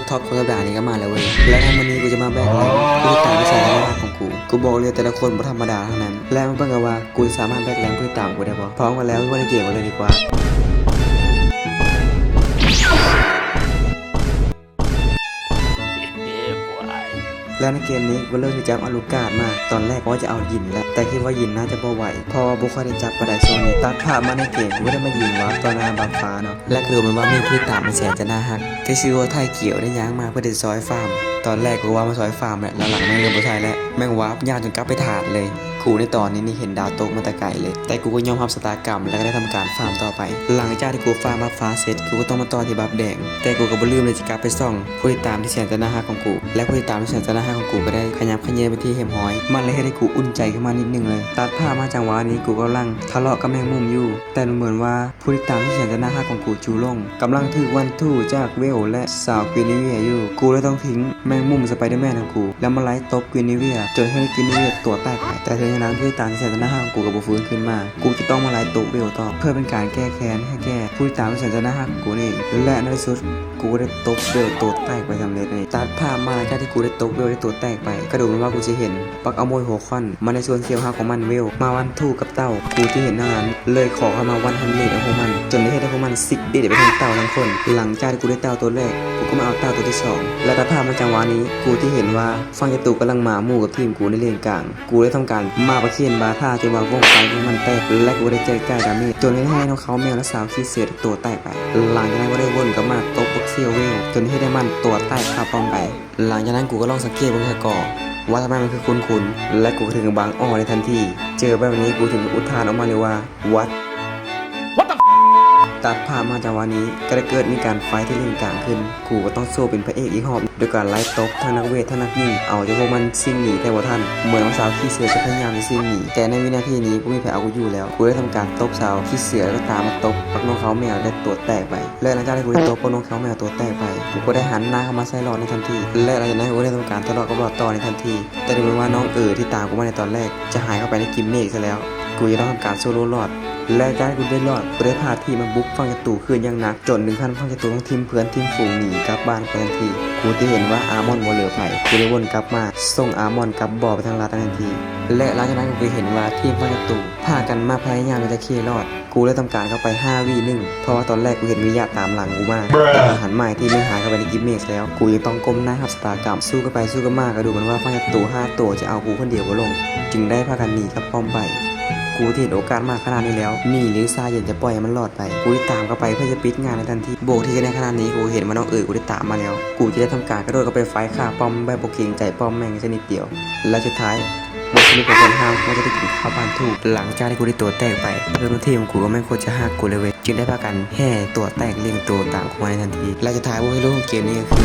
ທັອບຂອງສັບດານີ້ກໍມາແລ້ວເວີຍ ແລະໃນມື້ນີ້ກູຈະມາແບກແລັງຜູ້ຕິດຕາມທີ່ແສນຈະໜ້າຮັກຂອງກູ. ກູບອກເລີຍແຕ່ລະຄົນບໍ່ທຳມະດາທັງນັ້ນ ແລະມາເບິ່ງກັນວ່າກູຈະສາມາດແບກແລັງຜູ້ຕິດຕາມຂອງກູໄດ້ບໍ່. ພ້ອມກັນແລ້ວ ໄປເບິ່ງໃນເກມກັນເລີຍດີກວ່າ. ແລ້ວໃນເກມນີ້ກູເລີ່ມທີ່ຈະອັບໂຫຼດກາດມາ. ຕອນແລກວ່າຈະເອົາຢິນແຫຼະ ແຕ່ຄິດວ່າຢິນໜ້າຈະບໍ່ໄຫວ ເພາະວ່າບໍ່ຄ່ອຍໄດ້ຈັບປານໃດຊ່ວງນີ້. ຕັດພາບມາໃນເກມ ກູໄດ້ມາຍິງວາບຕໍ່ໜ້າບັບຟ້າເນາະ ແລະກະດູເປັນວ່າມີຜູ້ຕິດຕາມແສນຈະໜ້າຮັກ ທີ່ຊື່ວ່າໄທກຽວ ໄດ້ຍ່າງມາເພື່ອທີ່ຈະຊ່ອຍຟາມ. ຕອນແລກກູວ່າມາຊ່ອຍຟາມແຫຼະ ຫຼັງໆແມ່ງເລີ່ມບໍ່ໃຊ່ແລ້ວ ແມ່ງວາບຍາວຈົນກັບໄປທາດເລີຍ. ກູໃນຕອນນີ້ນີ້ເຫັນດາວຕົກມາແຕ່ໄກເລີຍ ແຕ່ກູກໍຍອມຮັບຊະຕາກຳ ແລະກໍໄດ້ທຳການຟາມຕໍ່ໄປ. ຫຼັງຈາກທີ່ກູຟາມບັບຟ້າເສັດ ກູກໍຕ້ອງມາຕໍ່ທີ່ບັບແດງ ແຕ່ກູກໍບໍ່ລືມເລີຍຈະກັບໄປສ່ອງ ຜູ້ຕິດຕາມທີ່ແສນຈະໜ້າຮັກຂອງກູ ແລະຜູ້ຕິດຕາມທີ່ແສນຈະໜ້າຮັກຂອງກູກໍໄດ້ຂະຫຍັບຂະເຍຍເປັນທີ່ຮຽບຮ້ອຍ. ມັນເລີຍເຮັດໃຫ້ກູອຸ່ນໃຈຂຶ້ນມານິດໜຶ່ງເລີຍ. ຕັດພາບມາຈັງຫວະນີ້ ກູກຳລັງທະເລາະກັບແມງມຸມຢູ່ ແຕ່ດູເໝືອນວ່າຜູ້ຕິດຕາມທີ່ແສນຈະໜ້າຮັກຂອງກູຈູລົງ ກຳລັງຖືກວັນທູຈາກເວວ ແລະສາວກຣີນນີເວຍຢູ່. ກູເລີຍຕ້ອງຖິ້ມແມງມຸມສະໄປເດີແມນຂອງກູ ແລ້ວມາໄລ່ຕົບກຣີນນີເວຍ ຈົນເຮັດໃຫ້ກຣີນນີເວຍຕົວແຕກໄປ. ແຕ່ເຖິງຢ່າງນັ້ນ ຜູ້ຕິດຕາມທີ່ແສນຈະໜ້າຮັກຂອງກູກໍບໍ່ຟື້ນຄືນມາ. ກູຈະຕ້ອງມາໄລ່ຕົບເວວຕໍ່ ເພື່ອເປັນການແກ້ແຄ້ນໃຫ້ແກ່ຜູ້ຕິດຕາມທີ່ແສນຈະໜ້າຮັກຂອງກູນີ້. ແລະໃນທີ່ສຸດ ກູກໍໄດ້ຕົບເວວຕົວແຕກໄປສຳເລັດ. ນີ້ ຕັດພາບມາຫຼັງຈາກທີ່ກູໄດ້ຕົບເວວໄດ້ຕົວແຕກໄປ ກະດູເປັນວ່າກູຊິເຫັນບັກອາໂມຍຫົວຂ້ອນມາໃນສ່ວນສ່ຽວຮາກຂອງມັນເວວ ມາວັນທູກັບເຕົ້າ. ກູທີ່ເຫັນດັ່ງນັ້ນ ເລີຍຂໍເຂົ້າມາວັນຮັນເມດກັບພວກມັນ ຈົນໄດ້ເຮັດໃຫ້ພວກມັນຊິກເດັດໄປທັງເຕົ້າທັງຄົນ. ຫຼັງຈາກທີ່ກູໄດ້ເຕົ້າຕົວແລກ ກູກໍມາເອົາເຕົ້າຕົວທີສອງ ແລະຕັດພາບມາຈັງຫວະນີ້ ກູທີ່ເຫັນວ່າຝັ່ງສັດຕູກຳລັງມາໝູ່ກັບທີມກູໃນເລນກາງ. ກູໄດ້ທຳການມາປະເຄນບາທາ ຈົນວ່າວົງໄຟຂອງມັນແຕກ ແລະກູໄດ້ແຈກຈ່າຍດາເມດ ຈົນເຮັດໃຫ້ນົກເຂົາແມວ ແລະສາວຂີ້ເສືອຕົວແຕກໄປ. ຫຼັງຈາກນັ້ນກູໄດ້ວົນກັບມາຕົບບັກສ່ຽວເວວ ຈົນເຮັດໃຫ້ມັນຕົວແຕກຄາປ້ອມໄປ. ຫຼັງຈາກນັ້ນກູກໍລອງສັງເກດເບິ່ງຊະກໍ ວ່າທຳໄມມັນຄືຄຸ້ນໆ ແລະກູກໍເຖິງກັບບາງອໍໃນທັນທີ. ເຈີແບບນີ້ກູເຖິງກັບອຸທານອອກມາເລີຍວ່າ What? What the f-? ຕັດພາບມາຈັງຫວະນີ້ ກໍໄດ້ເກີດມີການໄຟທີ່ເລນກາງຂຶ້ນ. ກູກໍຕ້ອງໂຊເປັນພະເອກອີກຮອບ ໂດຍການໄລ່ຕົບທັງນັກເວດທັງນັກຍິງ ເອົາຈົນພວກມັນຊິງໜີແທບບໍ່ທັນ. ເໝືອນວ່າສາວຂີ້ເສືອຈະພະຍາຍາມຊິງໜີ ແຕ່ໃນວິນາທີນີ້ບໍ່ມີໃຜເອົາກູຢູ່ແລ້ວ. ກູໄດ້ທຳການຕົບສາວຂີ້ເສືອ ແລ້ວກໍຕາມມາຕົບບັກນົກເຂົາແມວ ແລະຕົວແຕກໄປ. ແລະຫຼັງຈາກທີ່ກູໄດ້ຕົບບັກນົກເຂົາແມວຕົວແຕກໄປ ກູກໍໄດ້ຫັນໜ້າເຂົ້າມາໃສ່ຫຼອດໃນທັນທີ ແລະຫຼັງຈາກນັ້ນກູກໍໄດ້ທຳການທະເລາະກັບຫຼອດຕໍ່ໃນທັນທີ. ແຕ່ດູເໝືອນວ່ານ້ອງເອີທີ່ຕາມກູມາໃນຕອນແລກ ຈະຫາຍເຂົ້າໄປໃນກິມເມກຊະແລ້ວ. ກູຈະຕ້ອງທຳການສູ້ລົດລອດ ແລະຈາກທີ່ກູໄດ້ລອດ ກູໄດ້ພາທີມາບຸກຝັ່ງສັດຕູຂຶ້ນຢ່າງໜັກ ຈົນເຖິງຂັ້ນຝັ່ງສັດຕູຕ້ອງຖິ້ມເພື່ອນຖິ້ມຝູງໜີກັບບ້ານໄປທັນທີ. ກູທີ່ເຫັນວ່າອາມອນບໍ່ເຫຼືອໃຜ ກູໄດ້ວົນກັບມາສົ່ງອາມອນກັບບໍ່ໄປທາງລັດທັນທີ. ແລະຫຼັງຈາກນັ້ນກູກໍເຫັນວ່າທີມຝັ່ງສັດຕູພາກັນມາພະຍາຍາມທີ່ຈະເຄລອດ. ກູເລີຍທຳການເຂົ້າໄປຫ້າວິໜຶ່ງ ເພາະວ່າຕອນແລກກູເຫັນມິຍະຕາມຫຼັງກູມາ ແຕ່ກູຫັນໝາຍທີ່ແມ່ນຫາຍເຂົ້າໄປໃນກິມເມກແລ້ວ. ກູຍັງຕ້ອງກົ້ມໜ້າຮັບຊະຕາກຳ. ສູ້ກັນໄປສູ້ກັນມາ ກະດູເໝືອນວ່າຝັ່ງສັດຕູຫ້າໂຕຈະເອົາກູຄົນດຽວບໍ່ລົງ ຈຶ່ງໄດ້ພາກັນໜີກັບປ້ອມໄປ. ກູທີ່ເຫັນໂອກາດມາຂະໜາດນີ້ແລ້ວ ໜີເລີຍຊາເຢັນຈະປ່ອຍໃຫ້ມັນລອດໄປ. ກູໄດ້ຕາມເຂົ້າໄປເພື່ອຈະປິດງານໃນທັນທີ. ບວກທີ່ກັນໃນຂະໜາດນີ້ ກູເຫັນວ່ານ້ອງເອີກູໄດ້ຕາມມາແລ້ວ. ກູຈະໄດ້ທຳການກະໂດດເຂົ້າໄປໄຟຄາປ້ອມແບບບໍ່ເກງໃຈປ້ອມແມ່ງຊະນິດດຽວ. ແລະສຸດທ້າຍ ບົດສະຫຼຸບຂອງຄົນເຮົາມັນຈະໄດ້ກິນຂ້າວບ້ານທູກ. ຫຼັງຈາກທີ່ກູໄດ້ຕົວແຕກໄປ ເພື່ອນຮ່ວມທີມຂອງກູກໍແມ່ນຄົນຈະຮັກກູເລີຍເວີຍ ຈຶ່ງໄດ້ພາກັນແຫ່ຕົວແຕກລ້ຽງໂຕຕາມກູມາໃນທັນທີ. ແລະສຸດທ້າຍບົດສະຫຼຸບຂອງເກມນີ້ກໍຄື